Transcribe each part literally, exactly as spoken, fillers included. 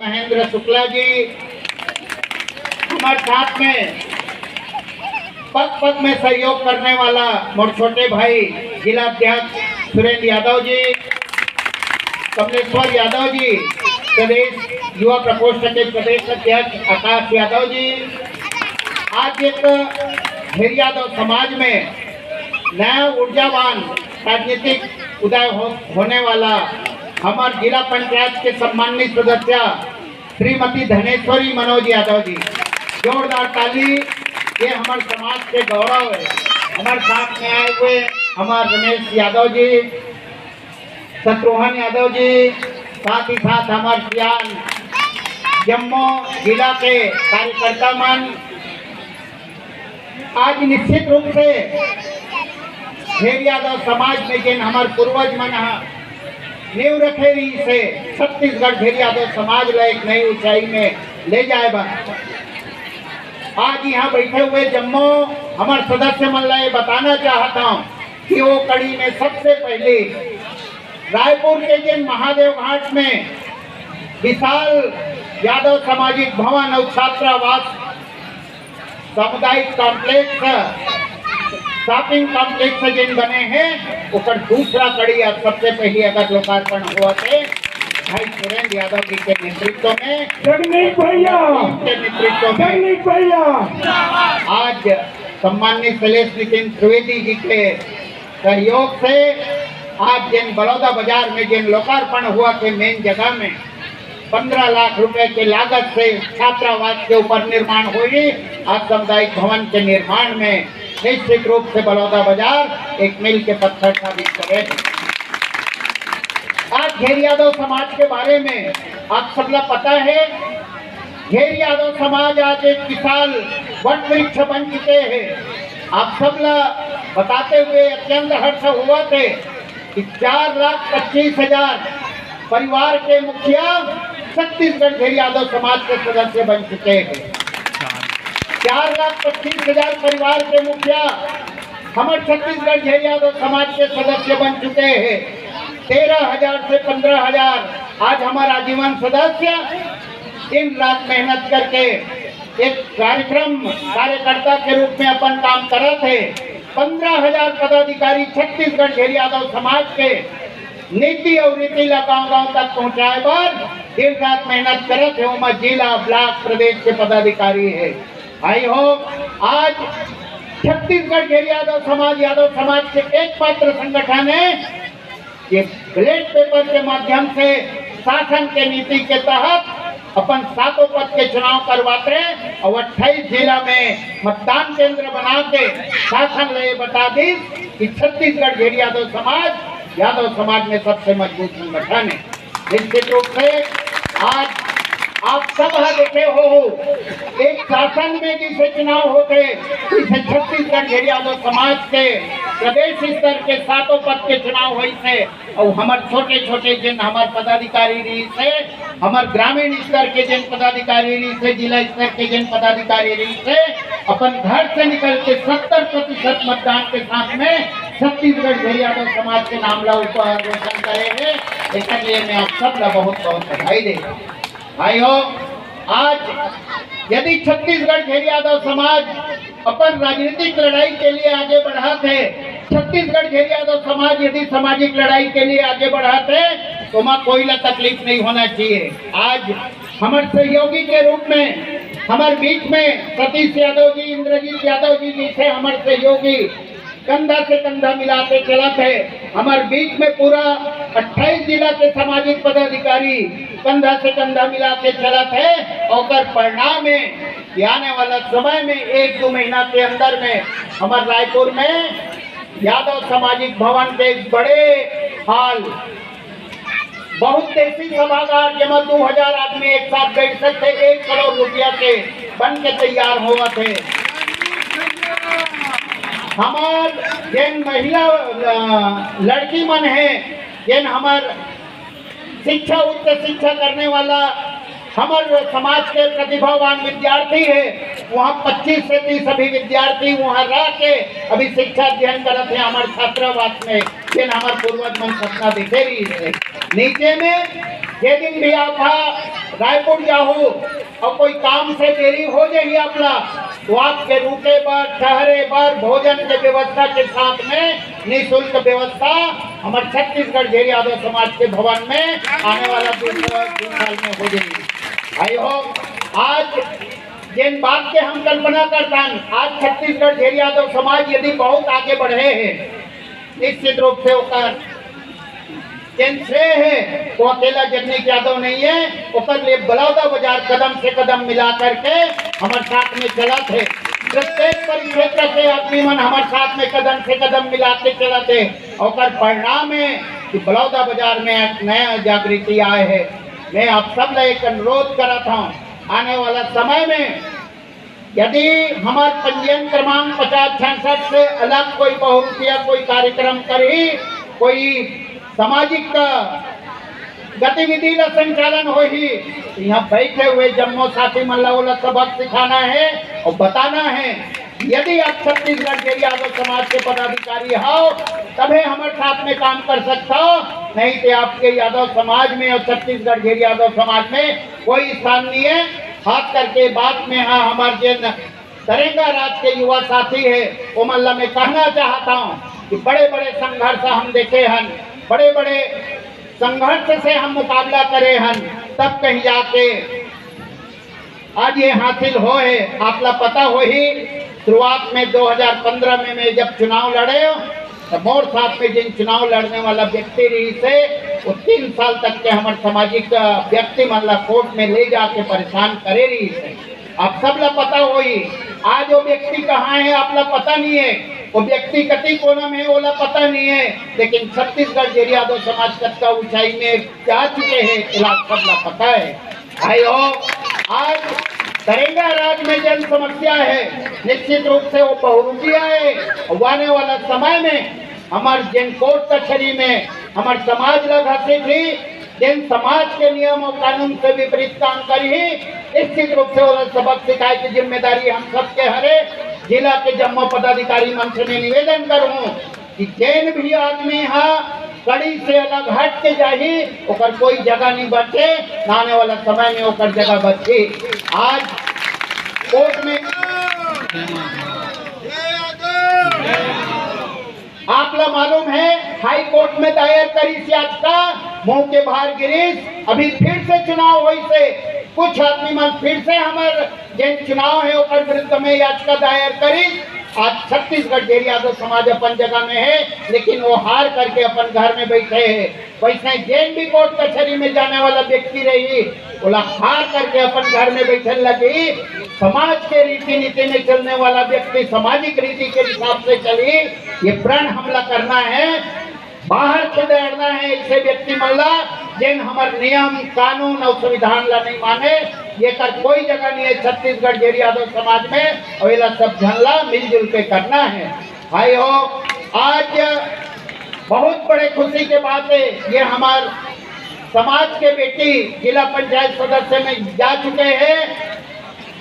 महेंद्र शुक्ला जी, हमारे साथ में पग पग में सहयोग करने वाला मोर छोटे भाई जिला अध्यक्ष सुरेंद्र यादव जी, कमलेश्वर यादव जी, प्रदेश युवा प्रकोष्ठ के प्रदेश अध्यक्ष आकाश यादव जी, आज एक भेरी यादव समाज में नया ऊर्जावान राजनीतिक उदय हो, होने वाला हमारे जिला पंचायत के सम्मानित सदस्य श्रीमती धनेश्वरी मनोज यादव जी, जोरदार ताली। ये हमारे समाज के गौरव है। हमारे साथ में आए हुए हमारे रमेश यादव जी, शत्रुघ्न यादव जी, साथ ही साथ हमारे सियान जम्मो जिला के कार्यकर्ता मन, आज निश्चित रूप से भेरी यादव समाज में जेन हमारे पूर्वज मन ह नींव रखे रहिस हे, छत्तीसगढ़ भेरी यादव समाज ला एक नई ऊंचाई में ले जाए बर। आज यहाँ बैठे हुए जम्मो हमारे सदस्य मन ला ये बताना चाहता हूँ कि वो कड़ी में सबसे पहले रायपुर के जेन महादेव घाट में विशाल यादव सामाजिक भवन और छात्रावास, सामुदायिक कॉम्प्लेक्स, शॉपिंग कॉम्प्लेक्स जेन बने हे, ओकर दूसरा कड़ी आज सबसे पहले अगर लोकार्पण होवत हे भाई सुरेंद्र यादव जी के नेतृत्व में, जगनीश भैया, के नेतृत्व में जगनीश भैया। आज सम्मानित शैलेश नितिन त्रिवेदी जी के सहयोग से आज जेन बलौदा बाजार में जेन लोकार्पण होवत हे मेन जगह में, पन्द्रह लाख रुपए के लागत से छात्रावास के ऊपर निर्माण होही। आज सामुदायिक भवन के निर्माण में निश्चित रूप से बलौदा बाजार एक मील के पत्थर साबित करे। आज भेरी यादव समाज के बारे में आप सबला पता है, भेरी यादव समाज आज एक विशाल वट वृक्ष बन चुके हैं। आप सबला बताते हुए अत्यंत हर्ष होवत हे कि चार लाख पच्चीस हजार परिवार के मुखिया छत्तीसगढ़ भेरी यादव समाज के सदस्य बन चुके हैं। चार लाख पच्चीस हजार परिवार के मुखिया हमारे छत्तीसगढ़ भेरी यादव समाज के सदस्य बन चुके हैं। तेरह हजार से पन्द्रह हजार आज हमारा आजीवन सदस्य दिन रात मेहनत करके एक कार्यक्रम कार्यकर्ता के रूप में अपन काम करत हे। पन्द्रह हजार पदाधिकारी छत्तीसगढ़ भेरी यादव समाज के नीति और रीति ला गांव गांव तक पहुंचाए बर दिन रात मेहनत करत हे। ओमा जिला, ब्लॉक, प्रदेश के पदाधिकारी हे। भाई हो, आज छत्तीसगढ़ भेरी यादव समाज, यादव समाज के एकमात्र संगठन हे, ये बैलेट पेपर के माध्यम से शासन के नीति के तहत अपन सातों पद के चुनाव करवात हे और अट्ठाईस जिला में मतदान केंद्र बना के शासन ला ये बता दिस कि छत्तीसगढ़ भेरी यादव समाज, यादव समाज में सबसे मजबूत संगठन हे। निश्चित रूप से आज आप सब ह देखे हो, एक शासन में जैसे चुनाव होथे, वैसे छत्तीसगढ़ भेरी यादव समाज के प्रदेश स्तर के सातों पद के चुनाव होइस हे। और हमर छोटे छोटे जेन हमर पदाधिकारी रहिस हे, हमर ग्रामीण स्तर के जेन पदाधिकारी रहिस हे, जिला स्तर के जेन पदाधिकारी रहिस हे, अपन घर से निकल के सत्तर प्रतिशत मतदान के साथ में छत्तीसगढ़ भेरी यादव समाज के नाम ला ऊपर रोशन करे हे। एकर लिए मैं आप सब ला बहुत बहुत बधाई दे। भाई हो, आज यदि छत्तीसगढ़ भेरी यादव समाज अपन राजनीतिक लड़ाई के लिए आगे बढ़त हे, छत्तीसगढ़ भेरी यादव समाज यदि सामाजिक लड़ाई के लिए आगे बढ़त हे, तो ओमा कोई ला तकलीफ नहीं होना चाहिए। आज हमर सहयोगी के रूप में हमर बीच में सतीश यादव जी, इंद्रजीत यादव जी जैसे हमर सहयोगी कंधा से कंधा मिला के चलत हे। हमर बीच में पूरा अट्ठाईस जिला के सामाजिक पदाधिकारी कंधा से कंधा मिला के चलत हे। ओकर परिणाम हे कि आने वाला समय में एक दो महीना के अंदर में हमर रायपुर में यादव सामाजिक भवन के एक बड़े हॉल, बहुउद्देशीय सभागार, जेमा दो हजार आदमी एक साथ बैठ सकथे, एक करोड़ रुपया के बन के तैयार होवत हे। हमर जेन महिला, अ, लड़की मन हे, जेन हमर शिक्षा, उच्च शिक्षा करने वाला हमर समाज के प्रतिभावान विद्यार्थी हे, वहाँ पच्चीस से तीस अभी विद्यार्थी वहाँ रह के अभी शिक्षा अध्ययन करत हे हमर छात्रावास में, जेन हमर पूर्वज मन सपना देखे रहिस हे। नीचे में जे दिन भी आप हा रायपुर जाहू अउ कोई काम से देरी हो जाही आप ला, तो आपके रुके बर, ठहरे बर, भोजन के व्यवस्था के साथ में निःशुल्क व्यवस्था हमर छत्तीसगढ़ झेरी यादव समाज के भवन में आने वाला दू, दू साल में हो जाही। भाई हो, आज जेन बात के हम कल्पना करथन, आज छत्तीसगढ़ झेरी यादव समाज यदि बहुत आगे बढ़े हे, निश्चित रूप से ओकर जेन श्रेय हे, वो अकेला जगनीश यादव नहीं है, ओकर लिए बलौदा बाजार कदम से कदम मिला करके हमर साथ में चलत हे। प्रत्येक परिक्षेत्र के आदमी मन हमर साथ में कदम से कदम मिला के चलत हे। ओकर परिणाम हे कि बलौदा बाजार में एक नया जागृति आए हे। मैं आप सब ला एक अनुरोध करत हूँ, आने वाला समय में यदि हमर पंजीयन क्रमांक पचास छियासठ से अलग कोई बहुरूपिया कोई कार्यक्रम करही, कोई सामाजिक गतिविधि ला संचालन होही, तो यहाँ बैठे हुए जम्मो साथी मन ला ओला सबक सिखाना हे अउ बताना हे। यदि आप छत्तीसगढ़ झेरी यादव समाज के पदाधिकारी हव, तभे हमर साथ में काम कर सकथव, नहीं तो आपके यादव समाज में अउ छत्तीसगढ़ झेरी यादव समाज में कोई स्थान नहीं हे। खास करके बात में हा हमर जेन तरेंगा राज के युवा साथी हे, ओमन ला मैं कहना चाहत हूँ कि बड़े-बड़े संघर्ष हम देखे हन, बड़े-बड़े संघर्ष से हम मुकाबला करे हन, तब कहीं जाके आज ये हासिल होए हे। आप ला पता होही, शुरुआत में दो हज़ार पन्द्रह में मैं जब चुनाव लड़े, तो मोर साथ में जिन चुनाव लड़ने वाला व्यक्ति रहिस हे, वो तीन साल तक के हमर सामाजिक, अ, व्यक्ति मन ला कोर्ट में ले जाके परेशान करे रहिस हे। आप सब ला पता होही, आज वो व्यक्ति कहाँ हे, आप ला पता नहीं हे, वो व्यक्ति कति कोना में हे, ओला पता नहीं हे, लेकिन छत्तीसगढ़ झेरी यादव समाज कतका ऊंचाई में जा चुके हे, एला आप सब ला पता हे। भाई हो, आज तरेंगा राज में जेन समस्या हे, निश्चित रूप से वो बहुरूपिया हे। अउ आने वाला समय में हमर जेन कोर्ट कचहरी में हमर समाज ला घसीटही, जेन समाज के नियम अउ कानून से विपरीत काम करही, निश्चित रूप से ओला सबक सिखाए के जिम्मेदारी हम सबके हरे। जिला के जम्मो पदाधिकारी मन से मैं निवेदन करूँ कि जेन भी आदमी हा कड़ी से अलग हट के जाही, ओकर कोई जगह नहीं बचे, ना आने वाला समय में ओकर जगह बचे। आज कोर्ट में आप ला मालूम हे, हाई कोर्ट में दायर करिस याचिका, मुंह के भार गिरिस, अभी फिर से चुनाव होइस हे, कुछ आदमी मन फिर से हमर जेन चुनाव हे ओकर विरुद्ध में याचिका दायर करिस। आज छत्तीसगढ़ झेरी यादव समाज अपन जगह में हे, लेकिन वो हार करके अपन घर में बैठे हे। वैसे जेन भी कोर्ट कचहरी में जाने वाला व्यक्ति रही, ओला हार करके अपन घर में बैठे लगी। समाज के रीति नीति में चलने वाला व्यक्ति सामाजिक रीति के हिसाब से चली, ये प्रण हमला करना हे। बाहर खदेड़ना हे ऐसे व्यक्ति मन ला, जेन हमर नियम, कानून अउ संविधान ला नहीं माने। एकर कोई जगह नहीं हे छत्तीसगढ़ झेरी यादव समाज में, अउ एला सब झन ला मिलजुल के करना हे। भाई हो, आज बहुत बड़े खुशी के बात हे, ये हमर समाज के बेटी जिला पंचायत सदस्य में जा चुके हे।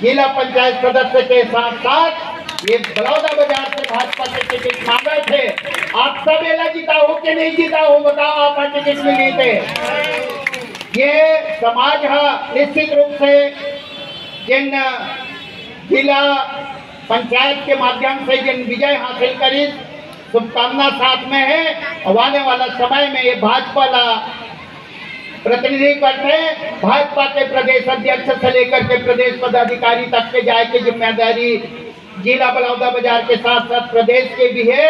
जिला पंचायत सदस्य के साथ साथ ये बलौदा बाजार से भाजपा के टिकट मांगे थे। आप सब एला जिताहू कि नहीं जिताहू, बताओ, आप टिकट मिली थे। ये समाज हा निश्चित रूप से जिन जिला पंचायत के माध्यम से जिन विजय हासिल करी, शुभकामना साथ में हे। अउ आने वाला समय में ये भाजपा ला प्रतिनिधि करथे, भाजपा के प्रदेश अध्यक्ष से लेकर के प्रदेश पदाधिकारी तक के जाए के जिम्मेदारी जिला बलौदा बाजार के साथ साथ प्रदेश के भी हे।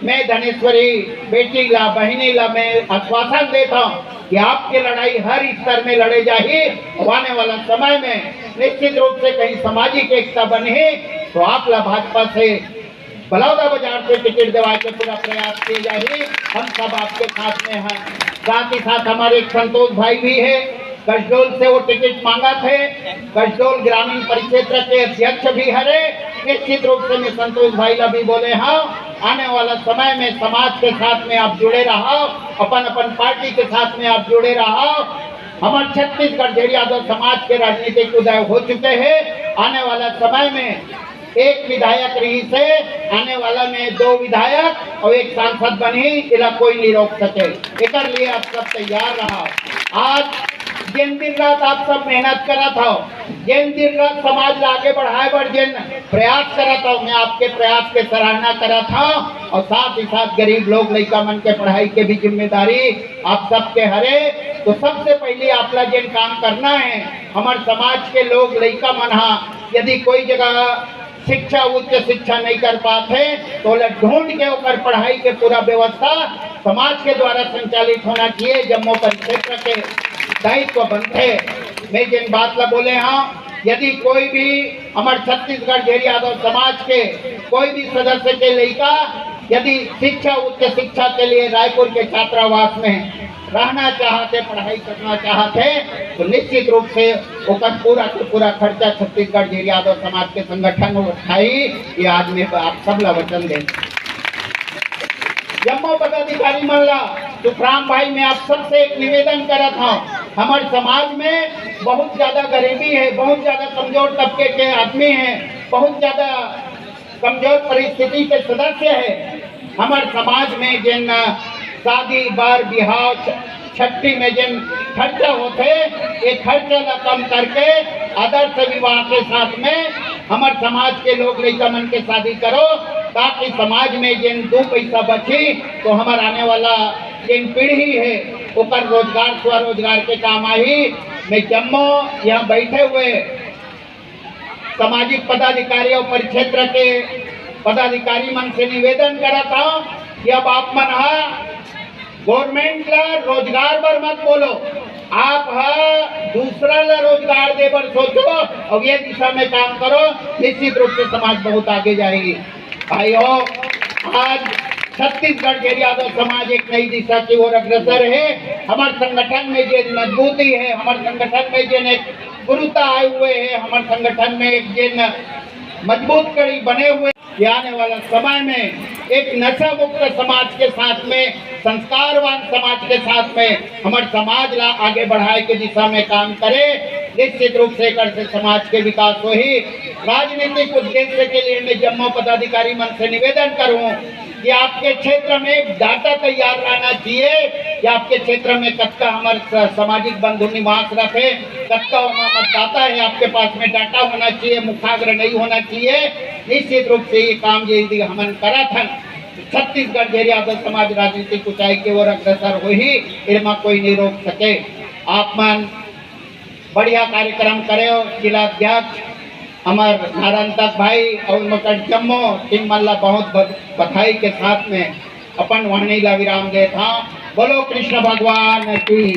मैं धनेश्वरी बेटी ला, बहिनी ला मैं आश्वासन देता हूँ कि आपके लड़ाई हर स्तर में लड़े जाही। अउ आने वाला समय में निश्चित रूप से कहीं सामाजिक एकता बनही तो आप ला भाजपा से बलौदा बाजार से टिकट दिवाए के पूरा प्रयास किए जाही। हम सब आपके साथ में हैं। साथ ही साथ हमारे एक संतोष भाई भी हे, कसडोल से वो टिकट मांगत हे, कसडोल ग्रामीण परिक्षेत्र के अध्यक्ष भी हरे। निश्चित रूप से मैं संतोष भाई ला भी बोले हँव, आने वाला समय में समाज के साथ में आप जुड़े रहव, अपन अपन पार्टी के साथ में आप जुड़े रहव। हमर छत्तीसगढ़ झेरी यादव समाज के राजनीतिक उदय हो चुके हे। आने वाला समय में एक विधायक रहिस हे, आने वाला में दो विधायक अउ एक सांसद बनही, एला कोई नहीं रोक सके। एकर लिए आप सब तैयार रहव। आज जेन दिन रात आप सब मेहनत करत हव, जेन दिन रात समाज ला आगे बढ़ाए बर जेन प्रयास करत हव, मैं आपके प्रयास के सराहना करत हव और साथ ही साथ गरीब लोग लइका मन के पढ़ाई के भी जिम्मेदारी आप सबके हरे। तो सबसे पहले आप ला जेन काम करना है, हमर समाज के लोग लइका मन हा यदि कोई जगह शिक्षा, उच्च शिक्षा नहीं कर पाते, तो ओला ढूंढ के ओकर पढ़ाई के पूरा व्यवस्था समाज के द्वारा संचालित होना चाहिए। जम्मो परिक्षेत्र के दायित्व बनते। मैं जिन बात ला बोले हाँ, यदि कोई भी हमर छत्तीसगढ़ झेरी यादव समाज के कोई भी सदस्य के लइका यदि शिक्षा, उच्च शिक्षा के लिए रायपुर के छात्रावास में रहना चाहते, पढ़ाई करना चाहते, तो निश्चित रूप से ओकर पूरा के पूरा खर्चा छत्तीसगढ़ झेरी यादव समाज के संगठन उठाई। ये आज मैं आप सब ला वचन दे, जम्मो पदाधिकारी मन ला, सुखराम भाई, मैं आप सबसे एक निवेदन करत हूँ, हमर समाज में बहुत ज्यादा गरीबी है, बहुत ज्यादा कमजोर तबके के आदमी है, बहुत ज्यादा कमजोर परिस्थिति के सदस्य है। हमर समाज में जेन शादी, बर, बिहाव, छ-, छट्ठी में जेन खर्चा होथे, ये खर्चा ला कम करके आदर्श विवाह के साथ में हमर समाज के लोग लइका मन के शादी करो, ताकि समाज में जेन दो पैसा बची तो हमर आने वाला जेन पीढ़ी है ओकर रोजगार, स्वरोजगार के काम आही। मैं जम्मो यहाँ बैठे हुए सामाजिक पदाधिकारी और परिक्षेत्र के पदाधिकारी मन से निवेदन करत हूँ कि अब आप मन हा गवर्नमेंट ला रोजगार बर मत बोलो, आप हा दूसरा ला रोजगार दे बर सोचो और ये दिशा में काम करो। निश्चित रूप से समाज बहुत आगे जाएगी। भाइयों, आज छत्तीसगढ़ झेरी यादव समाज एक नई दिशा की ओर अग्रसर है। हमर संगठन में जेन मजबूती है, हमर संगठन में जेन एक गुरुता आए हुए है, हमर संगठन में एक जेन मजबूत कड़ी बने हुए, ये आने वाला समय में एक नशा मुक्त समाज के साथ में, संस्कारवान समाज के साथ में हमर समाज ला आगे बढ़ाए के दिशा में काम करे। निश्चित रूप से एकर से समाज के विकास होही। राजनीतिक उद्देश्य के लिए मैं जम्मो पदाधिकारी मन से निवेदन करूँ कि आपके क्षेत्र में एक डाटा तैयार रहना चाहिए कि आपके क्षेत्र में कतका हमर स-, सामाजिक बंधु निवास रखे, कतका ओमा मतदाता है, आपके पास में डाटा होना चाहिए, मुखाग्र नहीं होना चाहिए। निश्चित रूप से ये काम यदि हमन करत हन, छत्तीसगढ़ झेरी यादव समाज राजनीतिक ऊंचाई के ओर अग्रसर होही, एमा कोई नहीं रोक सके। आप मन बढ़िया कार्यक्रम करे हो, जिला अध्यक्ष हमर नारायण दत्त भाई और मकर जम्मो टीम मन ला बहुत ब-, बधाई के साथ में अपन वाणी ला विराम देत हंव। बोलो कृष्ण भगवान की।